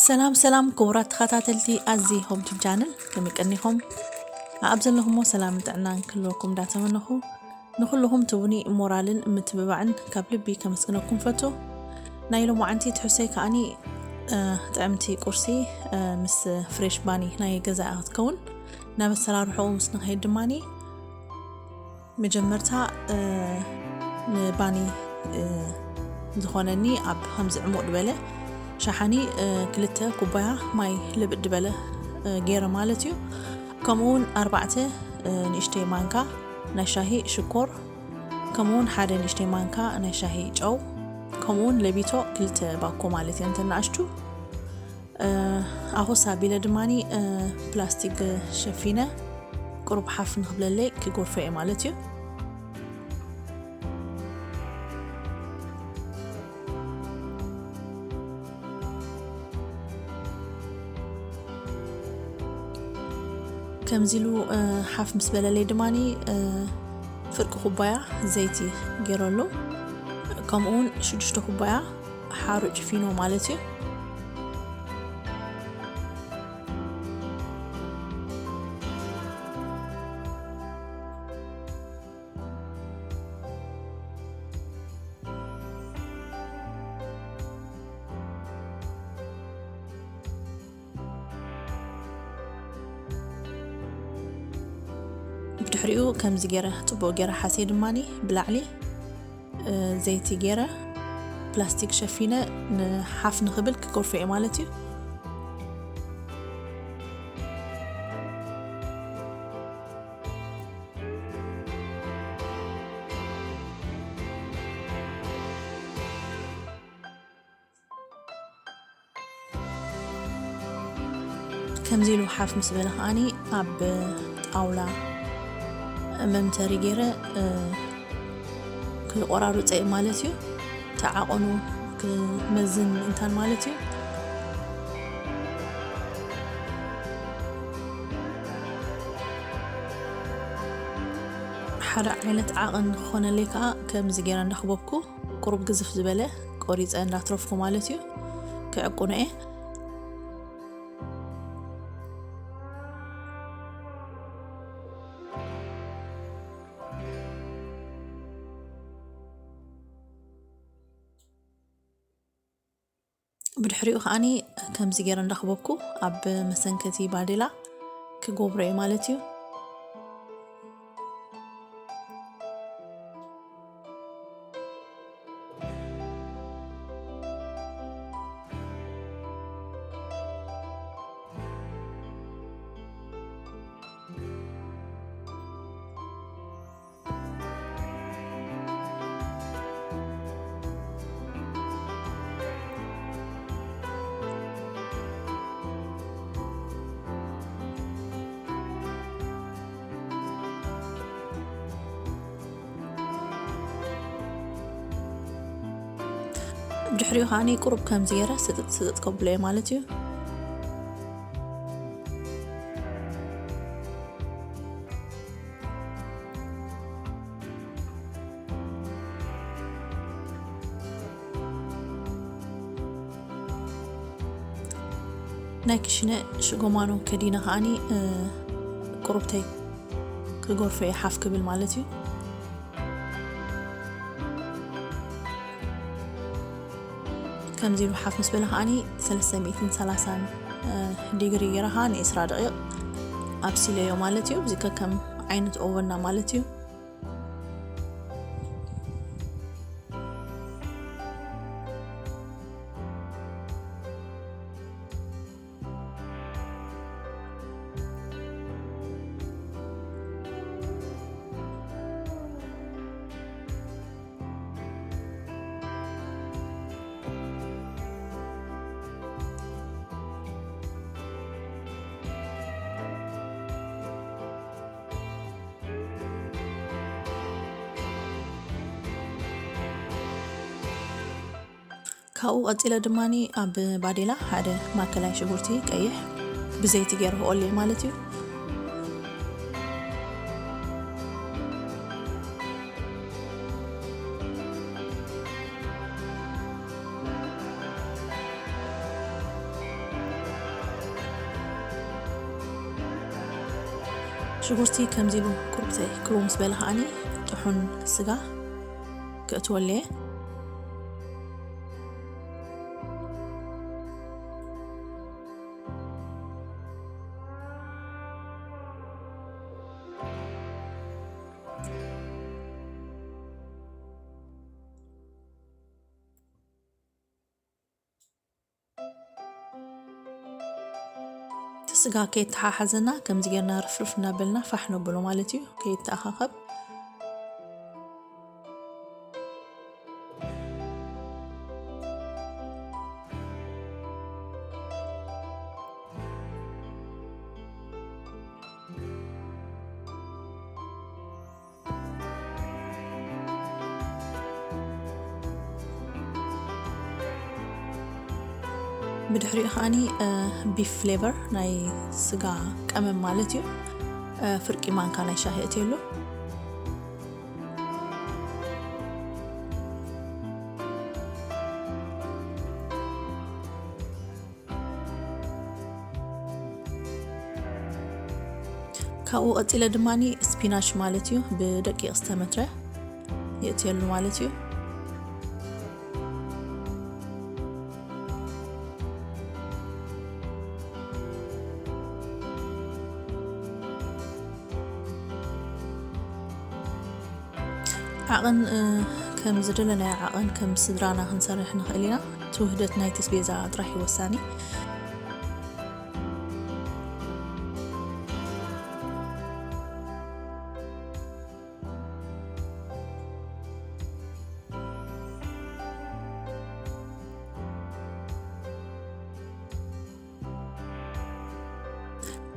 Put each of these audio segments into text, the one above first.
ሰላም ሰላም ክቡራት ተኸታተልቲ ኣዚ ሆም ቱብ ቻነል፣ ከመይ ቀኒኹም? ኣብ ዘለኹሞ ሰላምን ጥዕናን ክህልወኩም እንዳተመነኹ፣ ንኹልኹም ትቡኒ ሞራልን ምትብባዕን ካብ ልቢ ከመስግነኩም ፈቱ። ናይ ሎማዓንቲ ትሕዝቶይ ከኣኒ፣ እ፣ ጥዕምቲ ቁርሲ፣ እ፣ ምስ ፍሬሽ ባኒ ናይ ገዛ ክትከውን፣ ናብ ኣሰራርሖኡ ምስ ንኸይድ ድማኒ፣ መጀመርታ፣ እ፣ ንባኒ፣ እ፣ ዝኾነኒ ኣብ ከምዚ ዕሙቕ ዝበለ ሸሓኒ፣ እ፣ ክልተ ኩባያ ማይ ልብድ ዝበለ፣ እ፣ ገይረ ማለት እዩ። ከምኡ እውን ኣርባዕተ፣ እ፣ ንእሽተይ ማንካ ናይ ሻሂ ሽኮር፣ ከምኡ እውን ሓደ ንእሽተይ ማንካ ናይ ሻሂ ጨው፣ ከምኡ እውን ለቢቶ ክልተ ባኮ ማለት እዩ፣ እንተ ንኣሽቱ። እ፣ ኣኹስ ኣቢለ ድማኒ፣ እ፣ ፕላስቲክ ሸፊነ ቁሩብ ሓፍ ንኽብለለይ ክጎርፎ እየ ማለት እዩ። ከምዚ ኢሉ፣ እ፣ ሓፍ ምስ በለለይ ድማኒ፣ እ፣ ፍርቂ ኩባያ ዘይቲ ገይረሉ፣ ከምኡ እውን ሽዱሽተ ኩባያ ሓሩጭ ፊኖ ማለት እዩ። ብድሕሪኡ ከምዚ ገይረ፣ ጽቡቕ ገይረ ሓሴ ድማኒ ብላዕሊ፣ እ፣ ዘይቲ ገይረ ፕላስቲክ ሸፊነ ንሓፍ ንኽብል ክጎርፎ እየ ማለት እዩ። ከምዚ ኢሉ ሓፍ ምስ በለ ከኣኒ ኣብ ጣውላ መምተሪ ገይረ፣ እ፣ ክቆራርጾ እየ ማለት እዩ። እቲ ዓቐኑ ክመዝን ምእንታን ማለት እዩ። ሓደ ዓይነት ዓቐን ክኾነለይ ከኣ ከምዚ ገይረ እንዳኽበብኩ ቁሩብ ግዝፍ ዝበለ ቆሪጸ እንዳትረፍኩ ማለት እዩ፣ ክዕቁኖ እየ። ብድሕሪኡ ከኣኒ ከምዚ ገይረ እንዳኽበብኩ ኣብ መሰንከቲ ባዴላ ክጎብሮ እየ ማለት እዩ። ብድሕሪኡ ከዓኒ ቁሩብ ከምዚ ገይረ ስጥጥ ስጥጥ ከብሎ እየ ማለት እዩ። ናይ ክሽነ ሽጎማኖ ከዲነ ከዓኒ፣ እ፣ ቁሩብተይ ክጎርፎ እየ ሓፍ ክብል ማለት እዩ። ከምዚ ኢሉ ሓፍ ምስ በለ ከዓኒ ሰለስተ ሚእትን ሰላሳን፣ እ፣ ዲግሪ ገይረ ከኣ ንዒስራ ደቂቕ ኣብሲለዮ ማለት እዩ። እዚ ከከም ዓይነት ኦቨንና ማለት እዩ። ካብኡ ቀጺለ ድማኒ ኣብ ባዴላ ሓደ ማእከላይ ሽጉርቲ ቀይሕ ብዘይቲ ገይረ ክቆሊ ማለት እዩ። ሽጉርቲ ከምዚ ኢሉ ቁርብተይ ክቡ ምስ በለ ከዓኒ ጥሑን ስጋ ክእትወለየ። እቲ ስጋ ከይተሓሓዘና ከምዚ ጌርና ርፍርፍ እናበልና ፋሕ ነብሎ ማለት እዩ። ከይተኣኻኸብ። ብድሕሪኡ ከዓኒ ቢፍ ፍሌቨር ናይ ስጋ ቀመም ማለት እዩ። ፍርቂ ማንካ ናይ ሻሂ እትየሉ። ካብኡ ቀፂለ ድማ ስፒናች ማለት እዩ ብደቂቕ ዝተመትረ የእትየሉ ማለት እዩ። ዓቐን ከም ዝደለናዮ ዓቐን ከም ስድራና ክንሰርሕ ንኽእል ኢና። እቲ ውህደት ናይቲ ስቤዛ ጥራሕ እዩ ወሳኒ።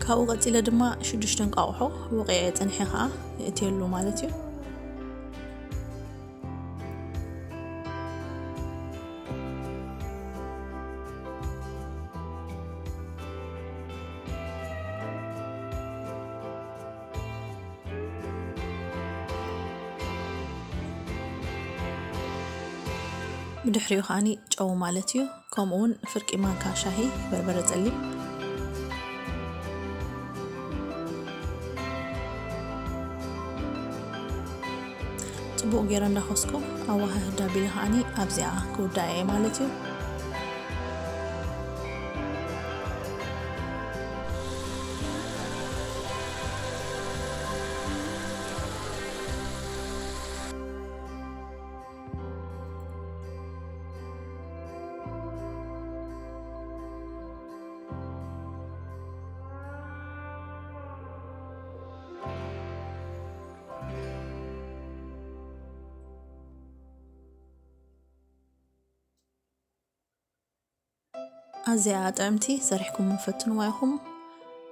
ካብኡ ቀፂለ ድማ ሽዱሽተ እንቋቑሖ ወቂዐ ፅንሐ ከዓ የእትየሉ ማለት እዩ። ብድሕሪኡ ከዓኒ ጨው ማለት እዩ። ከምኡ እውን ፍርቂ ማንካ ሻሂ በርበረ ጸሊም። ጽቡቕ ገይረ እንዳኾስኩ ኣዋህህ ዳቢለ ከዓኒ ኣብዚኣ ክውዳእ እየ ማለት እዩ። ኣዝያ ጥዕምቲ፣ ሰሪሕኩም ፈትንዋ ኢኹም።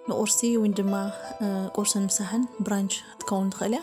ንቁርሲ ወይ ድማ ቁርስን ምሳሕን ብራንች ክትከውን ትኽእል እያ።